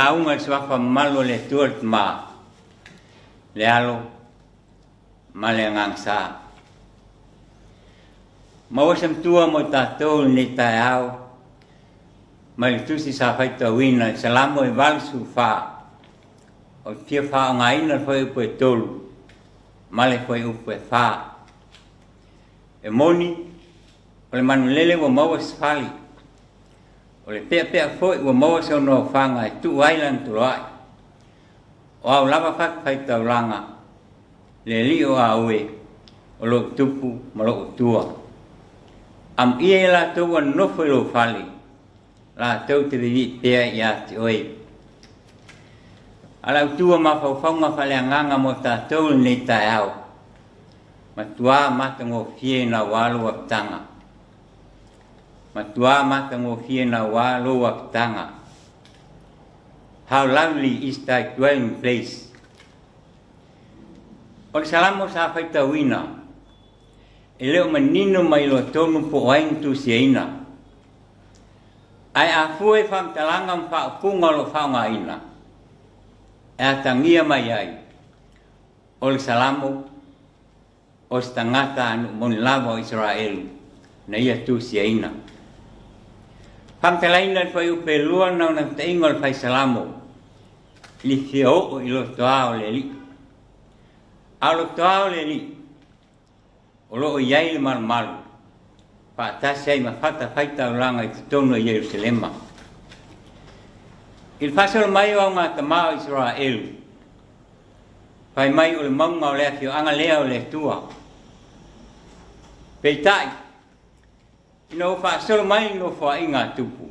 lauga i le Suafa mamalu o le Atua le Tama, le Alo ma le Agaga Sa. Maua se matua mo i tatou i lenei taeao mai le tusi sa faitauina i Salamo e 84. Ou te fia faaaogaina le fuaiupu e 3 ma le fuaiupu e 4. E moni, o le manulele ua maua se fale, o le peapea foi ua maua se onoaofaga e tuu ai lana toloai. O au lava fatafaitaulaga, le alii o Aue, o lou tupu ma lou atua. Amuia ia latou ua nonofo i lou fale, latou te vivii pea ia te oe. A le autu o mafaufauga faaleagaga mo tatou i lenei taeao, matuā matagofie naua lou apitaga. Matuā matagofie naua lou apitaga. How lovely is thy dwelling place. O le Salamo sa faitauina, e le o manino mai loa tonu po o ai na tusiaina. Ae a fua i faamatalaga ma faaupuga o lo o faaaogaina, e atagia mai ai, o le Salamo o se tagata nuu moni lava o Isaraelu na ia tusiaina. Faamatalaina le fuaiupu e lua na naunautaiga o le fai Salamo i le fia oo i lotoa o le Alii. A o lotoa o le Alii, o lo o i ai le malumalu, faatasi ai ma fatafaitaulaga i totonu o Ierusalema. I le faasolo mai o augatama o Isaraelu, fai mai o le mauga o le afioaga lea o le Atua. Peitai, ina ua faasolo mai le nofoaiga a Tupu,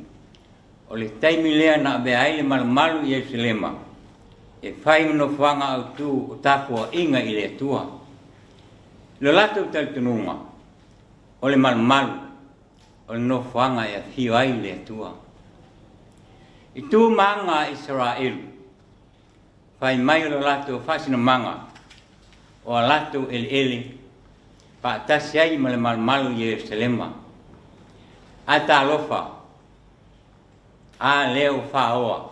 o le taimi lea na avea ai le malumalu i Ierusalema e fai ma nofoaga autu o tapuaiga i le Atua. I lo latou talitonuga, o le malumalu o le nofoaga e afio ai le Atua. I tu ma aga a Isaraelu, fai mai o lo latou faasinomaga o a latou eleele faatasi ai ma le malumalu i Ierusalema. Ae talofa, a lea ua faaoa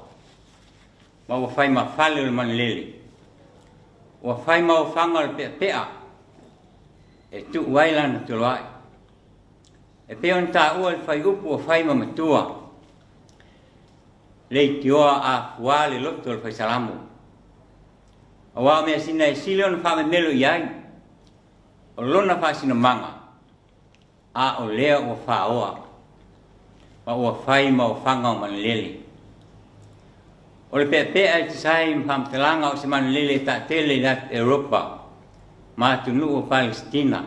ma ua fai ma fale o le manulele, ua fai ma ofaga o le peapea e tuu ai lana toloai. E pei ona taua i le fuaiupu ua fai ma matua, leitioa a fuā le loto o le fai Salamo. Aua o measina e sili ona faamemelo i ai, o lona faasinomaga, a o lea ua faaoa ma ua fai ma ofaga o manulele. O le peapea e tusa ai ma faamatalaga o se manulele e taatele i le atu Europa ma atunuu o Palesitina.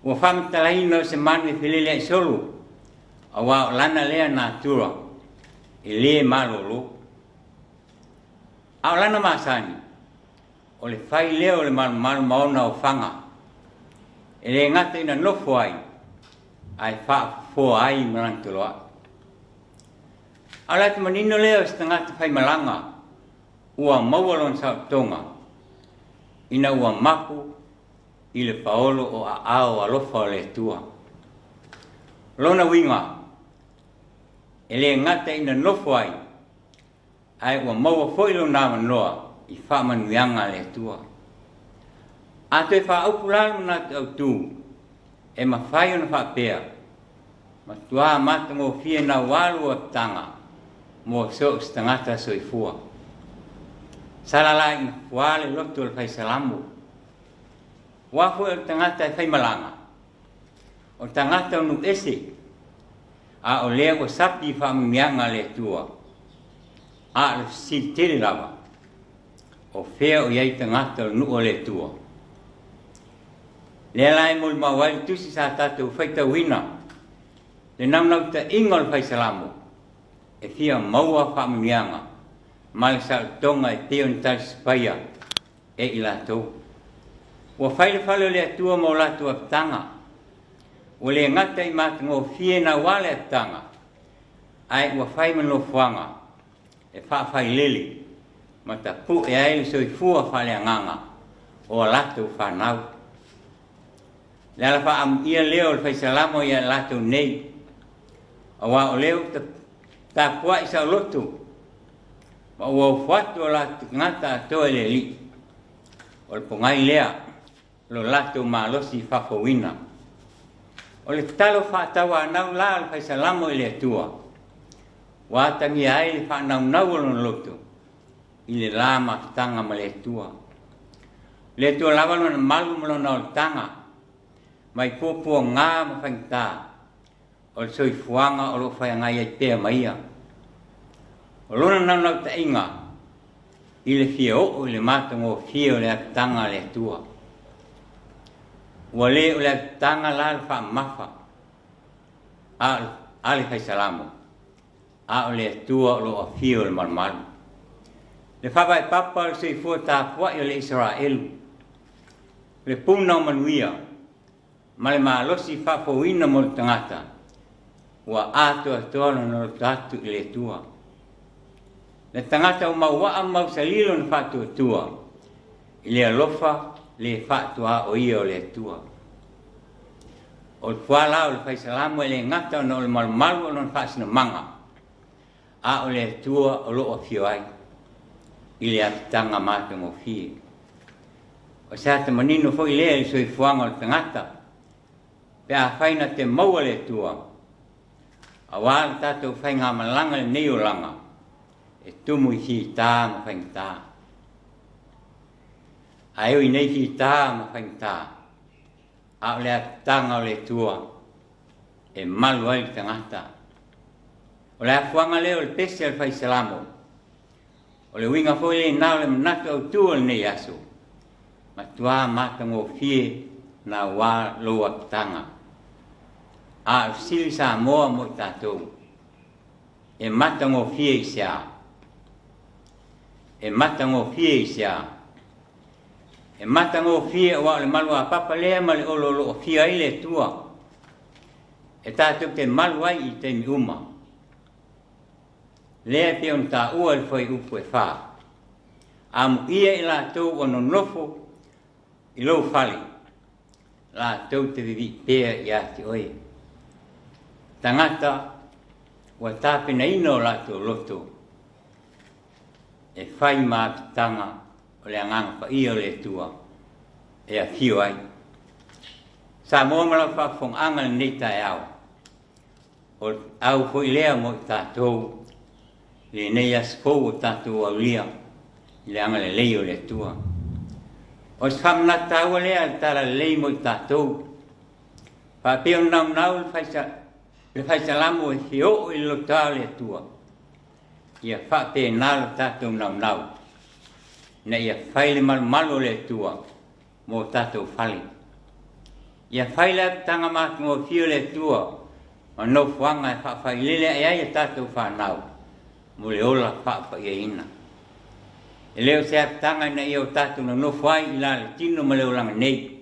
Ua faamatalaina o se manu e feleleai solo, aua o lana lea natura e le malolo. A o lana masani, o le fai lea o le malumalu ma ona ofaga, e le gata ina nofo ai, ae faafofoa ai ma lana toloai. A o le ata manino lea o se tagata faimalaga ua maua lona saolotoga, ina ua mapu i le paolo o aao alofa o le Atua. O lona uiga, e le gata ina nofo ai, ae ua maua foi lona avanoa i faamanuiaga a le Atua. A toe faaupu la le manatu autu, e mafai ona faapea, Matuā matagofie naua lua apitaga mo so o se tagata soifua. Sala la ina fuā le loto o le fai Salamo. Ua foi o le tagata e faimalaga, o le tagata o nuu ese, a o lea ua sapi i faamanuiaga a le Atua. A o le fesili tele lava, o fea o i ai tagata o le nuu o le Atua? Lea la e molimau ai le tusi sa tatou faitauina le naunautaiga o le fai Salamo e fia maua faamanuiaga ma le saolotoga e pei ona talisapaia e i latou. Ua fai le fale o le Atua ma o latou apitaga. Ua le gata i matagofie naua le apitaga, ae ua fai ma nofoaga e faafailele ma tapu'e ai le soifua faaleagaga o a latou fanau. Le ala faaamuia lea o le fai Salamo ia i latou nei, aua o lea ua tapua'i saoloto. Ma ua ofo atu o latou tagata atoa i le Alii, o le pogai lea o lo latou malosi faafouina. O le tatalo faatauanau la a le Fai Salamo i le Atua, ua atagia ai le faanaunau o lona loto i le la mafutaga ma le Atua. O le Atua lava lona malu ma lona olataga, mai puapuaga ma faigata, o le soifuaga o lo o feagai ai pea ma ia. O lona naunautaiga i le fia oo i le matagofie o le apitaga a le Atua. Ua le o le apitaga la le faamamafa a le Fai Salamo, a o le Atua o lo o afio i le malumalu. Le faavae papa o le soifua tapuai o le Isaraelu, le puna o manuia, ma le malosi faafouina mo le tagata ua atoatoa lona loto atu i le Atua. Le tagata ua mauaa ma mausali lona faatuatua i le alofa le faatuaoia o le Atua. O le fuala o le Fai Salamo e le gata ona o le malumalu o lona faasinomaga, a o le Atua o lo o afio ai i le apitaga matagofie. O se ata manino foi lea i le soifuaga o le tagata pe afai na te maua le Atua, aua le tatou faigamalaga i lenei olaga e tumu i fita ma faigata. Ae ui nei fita ma faigata, a o le apitaga o le Atua e malu ai le tagata. O le afuaga lea o le pese a le Fai Salamo. O le uiga foi lena o le manatu autu o lenei aso, matua matagofie naua lou apitaga. A o le fesili Samoa mo i tatou, e matagofie i se a? E matagofie i se a? E matagofie aua o le maluapapa lea ma le olo o lo o afio ai le Atua e tatou te malu ai i taimi uma. Lea e pei ona taua i le fuaiupu e fa. Amuia i latou ua nonofo i lou fale, latou te vivii pea ia te oe. Tagata ua tapenaina o latou loto e fai ma apitaga o le Agaga Paia o le Atua e afio ai. Samoa ma lau faafofogaaga i lenei taeao, o le au foi lea mo i tatou i lenei aso fou o tatou aulia i le agalelei o le Atua. O se faamanatu taua lea a le Talalelei mo i tatou, faapea ona naunau le Fai Salamo e fia oo i le lotoa o le Atua, ia faapena lo tatou naunau ina ia fai le malumalu o le Atua mo tatou fale. Ia fai le apitaga matagofie o le Atua ma nofoaga e faafailele ae ai a tatou fanau mo le ola faapaiaina. E le o se apitaga ina ia o tatou nonofo ai i la le tino ma le olaga nei,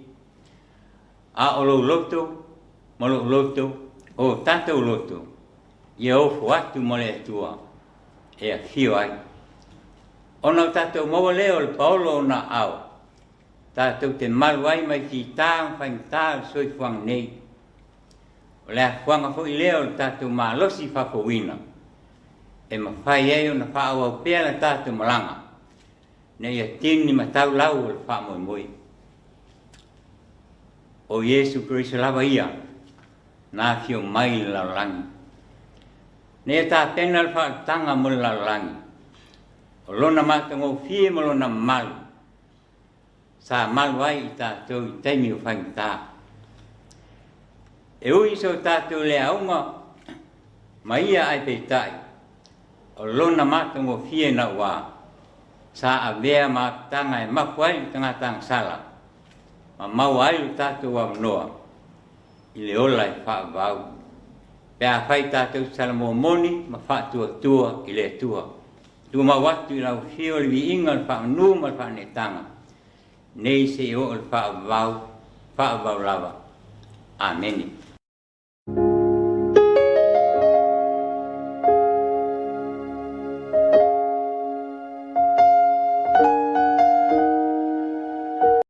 a o lou loto ma lou loto, o tatou loto, ia ofo atu ma le Atua e afio ai. Ona o tatou maua lea o le paolo o na ao, tatou te malu ai mai fita ma faigata o le soifuaga nei. O le afuaga foi lea o le tatou malosi faafouina, e mafai ai ona faaauau pea le tatou malaga, ina ia tini ma tau lau o le faamoemoe. O Iesu Keriso lava ia, na afio mai i le lalolagi. Na ia tapena le faaolataga mo le lalolagi, o lona matagofie ma lona mamalu, sa malu ai i tatou i taimi o faigata. E ui i so tatou le auga ma ia ae peitai, o lona matagofie nauā, sa avea ma apitaga e mapu ai le tagata agasala ma maua ai lo tatou avanoa i le ola e faavavau, pe afai tatou te salamo moni ma faatuatua i le Atua. Tumau atu i lau afio le viiga, le faamanu ma le faaneetaga, nei seia oo i le faavavau, faavavau lava. Amene.